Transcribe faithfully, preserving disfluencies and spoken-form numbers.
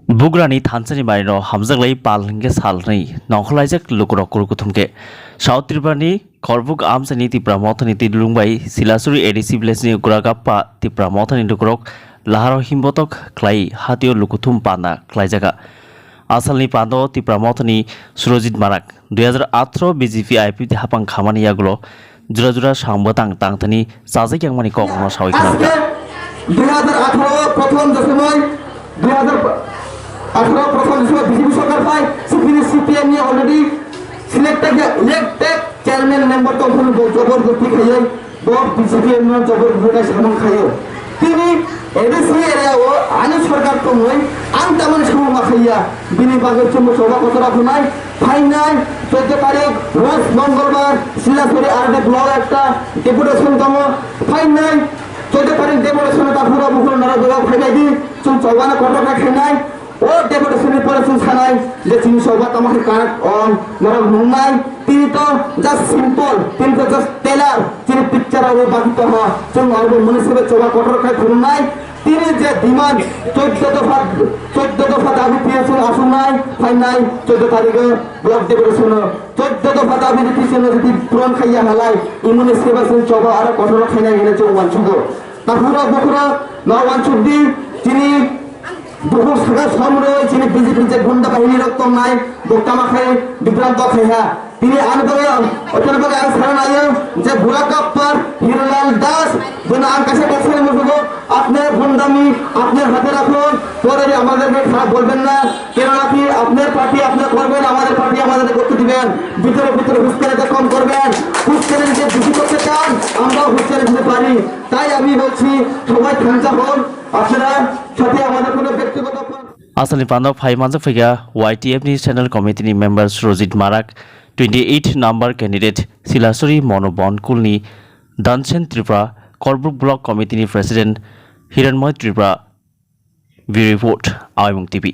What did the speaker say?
Bugrani thansani barino hamjaklai pal hwnkhe sal hwnwi nongkhorlaijak lukurok kuru kuthum khe. South Tripurani Korbuk amchaini Tipra Mothani twi dulung bai Silasuri A D C village ni Guragappa Tipra Mothani lukurok laharo himbotok khlai hatio lukuthum panda khlaijaga. Asalni pando Tipra Mothani Surojit Marak dui hazar atharo B J P I P T hapang khamani yagulo jura jura sambo tang tang thani chajak yangmani kokno sawi khna rwkha. আজকে দুই হাজার আঠারো প্রথম যে সময় দুই হাজার আঠারো প্রথম যে সময় বিজেপি সরকার পায়, সেখানে সিপিএম নিয়ে already selected elected chairman member তখন জবরদস্তি খাইয়ে বড় বিজেপি এমন জবরদস্তি সামন খাইয়ে তিনি এডিসি এরিয়া ও আনি সরকার তো নয় আনতামন সময় মাখাইয়া বিনি বাগের চুম্বক সভা কত রাখো নাই ফাইনাল চোদ্দ তারিখ রোজ মঙ্গলবার সিলাসুরি আরডি ব্লক একটা ডেপুটেশন দম ফাইনাল চোদ্দ তারিখ ডেপুটেশন তারপরে বুকুল নারা দোয়া ফাইনাল দি চুম চৌবানা কটকা খেনাই ও ডেপুটেশন পরে চুম সানাই যে চিনি সভা তামাকে কারেক্ট অন নারা নুনাই তিনি তো জাস্ট সিম্পল তিনি তো জাস্ট টেলার তিনি পিকচার আর বাকি তো হা চুম আর মনে সবে চৌবা কটর খাই ফুরুনাই তিনি যে ডিমান্ড চোদ্দ দফা চোদ্দ দফা দাবি পেয়েছেন আসুন নাই ফাইনাল চোদ্দ তারিখে ব্লক ডেপুটেশন চোদ্দ দফা দাবি যদি পিছনে যদি পূরণ খাইয়া হালাই ইমুনি সেবা সিং চবা আরো কঠোর খাইনা গেলে চোখ ওয়ান শুধু তারপরে বকুরা না ওয়ান শুদ্ধি তিনি দুপুর সকাল সমরে তিনি বিজেপি যে গুন্ডা বাহিনী রক্ত নাই বক্তামা খাই বিভ্রান্ত খাইয়া তিনি আনবাগে অচলবাগে আমি সারা নাইও যে বুড়া কাপ্পার হিরোলাল দাস বোন আকাশে বসে মজুদ আপনার ভণ্ডামি আপনার হাতে রাখুন পরে আমাদেরকে খারাপ বলবেন না কেননা কি আপনার পার্টি আপনার করবেন আমাদের পার্টি আমাদের করতে দিবেন ভিতরে ভিতরে হুস্কানিটা কম করবেন হুস্কানি যদি বেশি করতে চান আমরা হুস্কানি দিতে পারি তাই আমি বলছি সবাই থামচা হন আপনারা সাথে আমাদের কোনো ব্যক্তিগত Asalni pando phai manjak phaikha Y T F ni Central Committee ni member Surojit Marak, twenty eight number candidate Silasuri Mono Bonkulni Dansen Tripura, Korbuk Block Committee ni President Hiranmoy Tripura. Bureau Report, Awimung T V.